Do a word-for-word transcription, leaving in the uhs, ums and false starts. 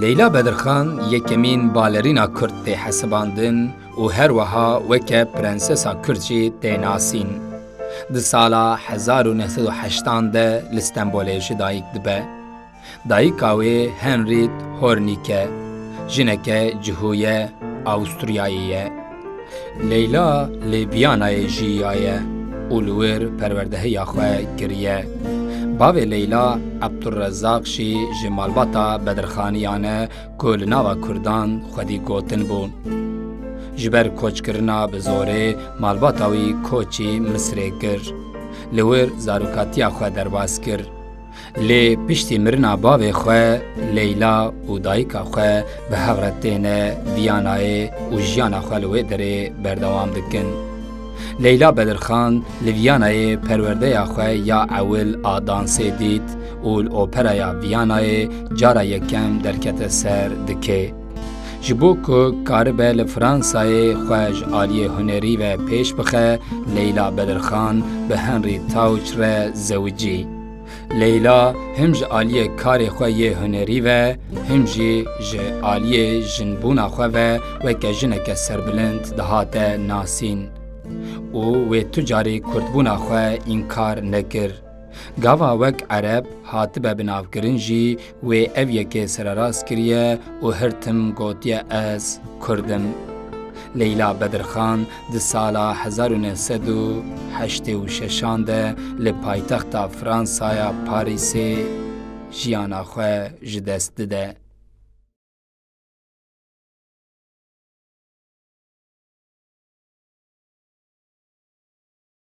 Leyla Bedirxan yekemîn balerîna kurd tê hesibandin û her wiha weke prensesa kurd jî tê nasîn. Di sala hezar û neh sed û heştan de li Stenbolê ji dayik dibe. Dayika wê Henriette Hornike, jineke cihû ye, Awisturyayê ye. Leyla li Viyanayê jiyaye û li wir perwerdehiya xwe kiriye. Bavê Leyla Ebdulrezaq jî ji malbata Bedirxaniyan e ku li nava Kurdan xwedî gotin bû. Ji ber koçkirina bi zorê malbata wî koçî Misirê kir. Li wir zarokatiya xwe derbas kir. Lê piştî mirina bavê xwe, Leyla û dayika xwe bi hev re têne Viyanayê û jiyana xwe li wê derê berdewam dikin. Leyla Bedirxan li Viyanayê perwerdeya xwe ya ewil a dansê dît û li Operaya Viyanayê cara yekem derkete ser dikê. Ji bo ku karibe li Fransayê xwe ji aliyê hunerî ve pêş bixe, Leyla Bedirxan bi Henry Tauch re zewicî. Leyla him ji aliyê karê xwe yê hunerî ve, him jî ji aliyê jinbûna xwe ve weke jineke serbilind dihate nasîn û wê tu carî kurdbûna xwe înkar nekir. Gava wek ereb hatibe binavkirin jî, wê ev yekê sererast kiriye û her tim gotiye, Ez kurd im. Leyla Bedirxan di sala hezar û neh sed û heştê û şeşan de li paytexta Fransaya Parîsê jiyana xwe ji dest dide.